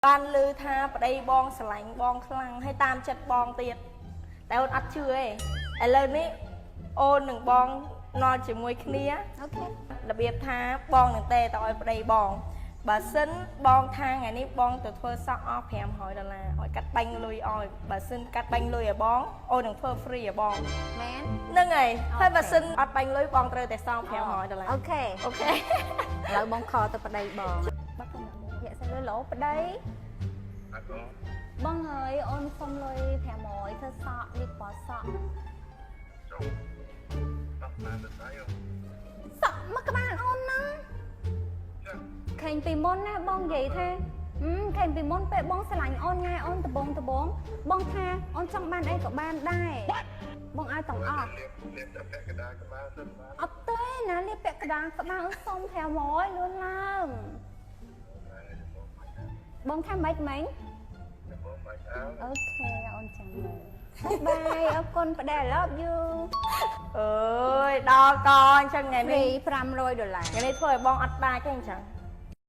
បានឮថាប្តីបងស្រឡាញ់បងខ្លាំងហើយតាមចិត្តបងទៀតតែអូនអត់ជឿទេឥឡូវនេះអូននឹងបងនល់ជាមួយគ្នា OK របៀបថាបងនឹងទេទៅឲ្យប្តីបងបើសិនបងថាថ្ងៃនេះបងទៅធ្វើសក់អស់500ដុល្លារឲ្យកាត់បាញ់លុយឲ្យបើសិនកាត់បាញ់លុយឲ្យបងអូននឹងធ្វើ free ឲ្យបង មែន ហ្នឹងហើយហើយបើសិនអត់បាញ់លុយបងត្រូវតែសង500ដុល្លារ OK OK ឥឡូវបង call ទៅប្តីបង បាត់ទៅណា និយាយសិនលុយលោប្តី អត់បង បងអើយអូនសុំលុយ500ធ្វើសក់នេះពណ៌សក់ ចុះតោះបានទៅស្អីអូ សក់មកក្បាលអូនណា ចា ឃើញពីមុនណាបងនិយាយថាឃើញពីមុនពេលបងស្រឡាញ់អូនថ្ងៃអូនដបងដបងបងថាអូនចង់បានអីក៏បានដែរបងឲ្យទាំងអស់ លៀបលៀបតែពាក់កណ្ដាលក្បាលសិនបាន អត់ទេណាលៀបពាក់កណ្ដាលក្បាលអូនសុំ500លឿនឡើងបងថាម៉េចមិញ បងមិនអើ OK អូនចាំមើល bye អរគុណប្តី I love you អើយដល់កអញ្ចឹងថ្ងៃនេះ free 500ដុល្លារ ថ្ងៃនេះធ្វើឲ្យបងអត់ដាច់ទេអញ្ចឹង។